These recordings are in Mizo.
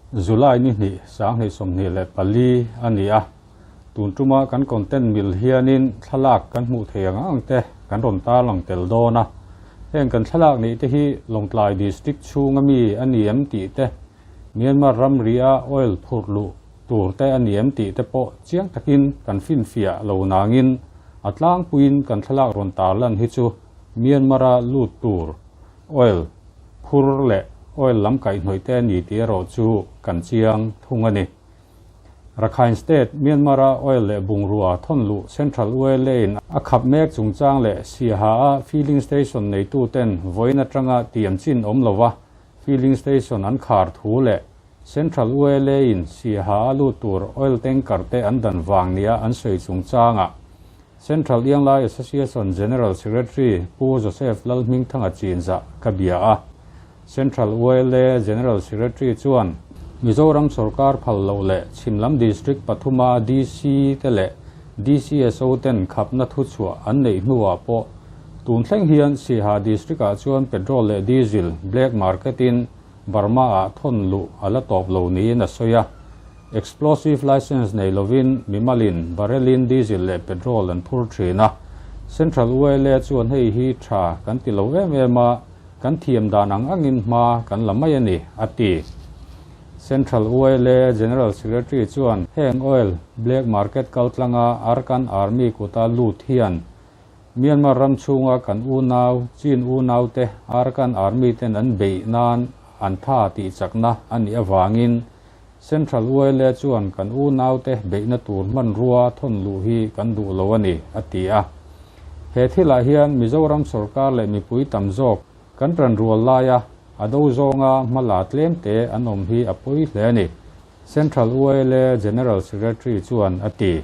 July ni hnih 2024 a ni a, tun tuma kan content mil hianin thlalak kan hmuh thei ang ang te kan rawn tarlang tel dawn a. Heng kan thlalak neih te hi Lawngtlai District chhunga mi a ni em tih te, Myanmar ramria oil phurh luh tur te a ni em tih te pawh chiang takin kan finfiah lo nangin a tlangpuiin kan thlalak rawn tarlan hi chu Myanmar-a lut tur oil phur leh oil lam kaihhnawih te a ni tih erawh chu kan chiang thung a ni. Rakhine State, Myanmar-a oil leh bungrua thawn luh Central ULA-in a khap mek chungchang leh Siaha-a filling station neituten vawiin atanga tiam chin awm lova filling station an khar thu leh Central ULA-in Siaha-a lut tur oil tanker te an dan vang nia an sawi chungchangah Central Ianglai Association General Secretary Pu Joseph Lalhmingthanga Chinzah ka bia a. Central YLA General Secretary chuan Mizoram sorkar phal loh leh Chhimlam District pathuma DC te leh DCSO ten khapna thuchhuah an neih hnuah pawh tun thleng hian Siaha District-ah chuan petrol leh diesel black market-in Burma-ah thawn luh a la tawp lo niin a sawi a. Explosive licence nei lovin mimalin barrel-in diesel leh petrol an phur thin a. Central YLA chuan hei hi tha kan ti lo em em a, kan thiam dan ang angin hma kan la mai a ni, a ti. Central YLA General Secretary chuan heng oil black market kaltlanga Arakan Army kuta lut hian Myanmar ram chhunga kan unau, Chin unaute Arakan Army ten an beih nan an tha tih chakna a nih avangin Central YLA chuan kan unaute beihna tur hmanrua thawn luh hi kan duh lo a ni, a ti a. He thilah hian Mizoram sorkar leh mipui tam zawk kan tanrual laia a do zawnga hmala tlemte an awm hi a pawi hle a ni, Central YLA General Secretary chuan a ti.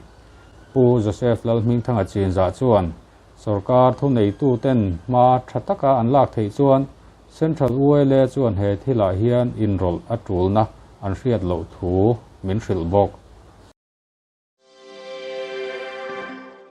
Pu Joseph Lalhmingthanga Chinzah chuan sorkar thuneituten hma tha taka an lak theih chuan Central YLA chuan he thilah hian inrawlh a tulna an hriat loh thu min hrilh bawk.